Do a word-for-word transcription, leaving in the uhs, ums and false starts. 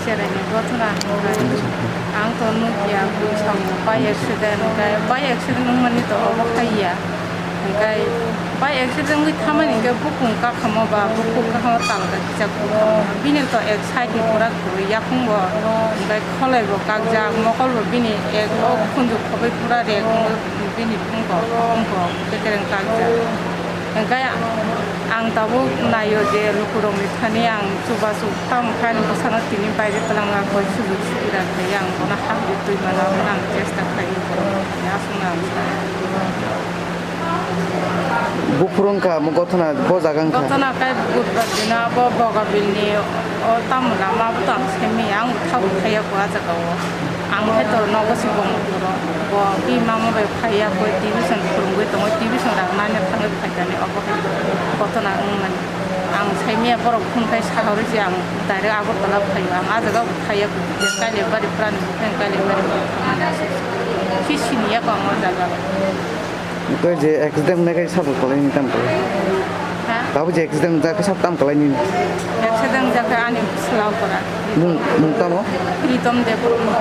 Cherani gothona hwnkhe ang to nukya, bwskango bike accident, hwnkhe bike accident wngmani to obo khaiya. Hwnkhe bike accident wngwi thamani hwnkhe bukung kakhamo ba bukhuk kakhamo talga kisa kukamo. Bini to ek side ni pura kwrwi, yakhung bo hwnkhe kholai bo kakjak, mokol bo bini ek o khunju khobwi pura rek wngwi bini phungkok phungkok kekereng kakjak. Hwnkhe ang tabuk naio je lukurokni thani ang chubachu tamo khe ani bwsano tini baire twlangna koi sujuk subida khlaiwi ang bono hapri twi mano hwnwi ang chesta khlaio borokni thani aswkno ang sa. Buphuru wngkha omo gothona, bo jaga wngkha. Gothona khe budbar dino abo Bogabilni o tamo lama abo to ang simi ang tabuk thaiya kho ah jagao. Ang khe to nogo se bong phuru bo bini mama bai phaiya koi T V song phwrwngwi tongo, T V song rang nani thangwi phaikani obo hai kothona wngmani. Ang saimaya borok phone khai saharwi se ang direct Agartala phaio, ang ah jaga bo phaiya koi Kailaibari phrani bo phai Kailaibari bo thangmani aswk se. Khe siniya kho ang o jaga. Tei je accident wngnai khe sabo kwlaini tamo khe? Ha? Tabuk je accident wngjak khe sabo tamo kwlaini? Accident wngjak khe ani bwsla okra. Mung, mung tamo? Pritom Debbarma.